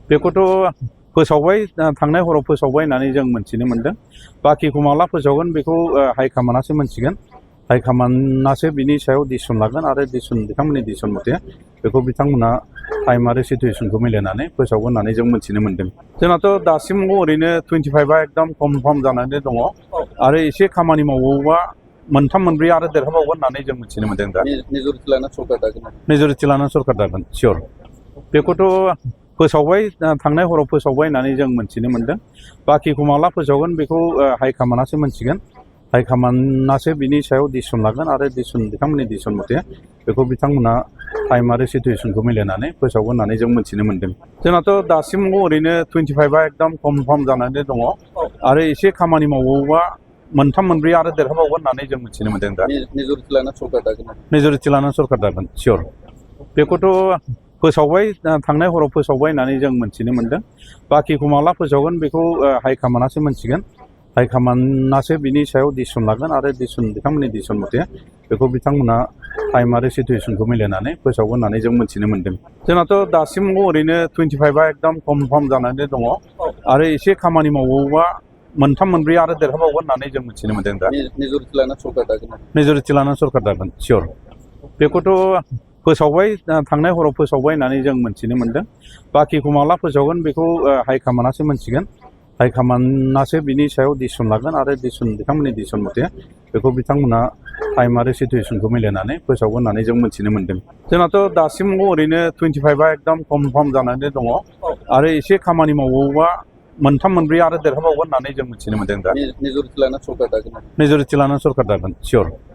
बेखौथ' फोसावबाय, थांनाय हराव फोसावबाय होननानै जों मोनथिनो मोनदों। बाखिखौ माला फोसावगोन बेखौ हाइकामान्डआसो मोनथिगोन। हाइकामान्डआसो बिनि सायाव डिसिसन लागोन आरो बिथांमोननि डिसिसन मथे बेखौ बिथांमोना टाइम आरो सिटुएसनखौ मिलायनानै फोसावगोन होननानै जों मोनथिनो मोनदों। जोंनाथ' दासिमाव ओरैनो 25आ एकदम कनफार्म जानानै दङ आरो एसे खामानि मावोबा मोनथाम मोनब्रै आरो देरहाबावगोन होननानै जों मिथिनो मोनदों। दा मेजरिटि लानानै सरकार दागोन सियर। बेखौथ' फोसावबाय, थांनाय हराव फोसावबाय होननानै जों मोनथिनो मोनदों। बाखिखौ माला फोसावगोन बेखौ हाइकामान्डआसो मोनथिगोन। हाइकामान्डआसो बिनि सायाव डिसिसन लागोन आरो बिथांमोननि डिसिसन मथे बेखौ बिथांमोना टाइम आरो सिटुएसनखौ मिलायनानै फोसावगोन होननानै जों मोनथिनो मोनदों। जोंनाथ' दासिमाव ओरैनो 25आ एकदम कनफार्म जानानै दङ आरो एसे खामानि मावोबा मोनथाम मोनब्रै आरो देरहाबावगोन होननानै जों मिथिनो मोनदों। दा मेजरिटि लानानै सरकार दागोन सियर। बेखौथ' फोसावबाय, थांनाय हराव फोसावबाय होननानै जों मोनथिनो मोनदों। बाखिखौ माला फोसावगोन बेखौ हाइकामान्डआसो मोनथिगोन। हाइकामान्डआसो बिनि सायाव डिसिसन लागोन आरो बिथांमोननि डिसिसन मथे बेखौ बिथांमोना टाइम आरो सिटुएसनखौ मिलायनानै फोसावगोन होननानै जों मोनथिनो मोनदों। जोंनाथ' दासिमाव ओरैनो 25आ एकदम कनफार्म जानानै दङ आरो एसे खामानि मावोबा मोनथाम मोनब्रै आरो देरहाबावगोन होननानै जों मिथिनो मोनदों। दा मेजरिटि लानानै सरकार दागोन सियर। बेखौथ' फोसावबाय, थांनाय हराव फोसावबाय होननानै जों मोनथिनो मोनदों। बाखिखौ माला फोसावगोन बेखौ हाइकामान्डआसो मोनथिगोन। हाइकामान्डआसो बिनि सायाव डिसिसन लागोन आरो बिथांमोननि डिसिसन मथे बेखौ बिथांमोना टाइम आरो सिटुएसनखौ मिलायनानै फोसावगोन होननानै जों मोनथिनो मोनदों। जोंनाथ' दासिमाव ओरैनो 25आ एकदम कनफार्म जानानै दङ आरो एसे खामानि मावोबा मोनथाम मोनब्रै आरो देरहाबावगोन होननानै जों मिथिनो मोनदों। दा मेजरिटि लानानै सरकार दागोन सियर।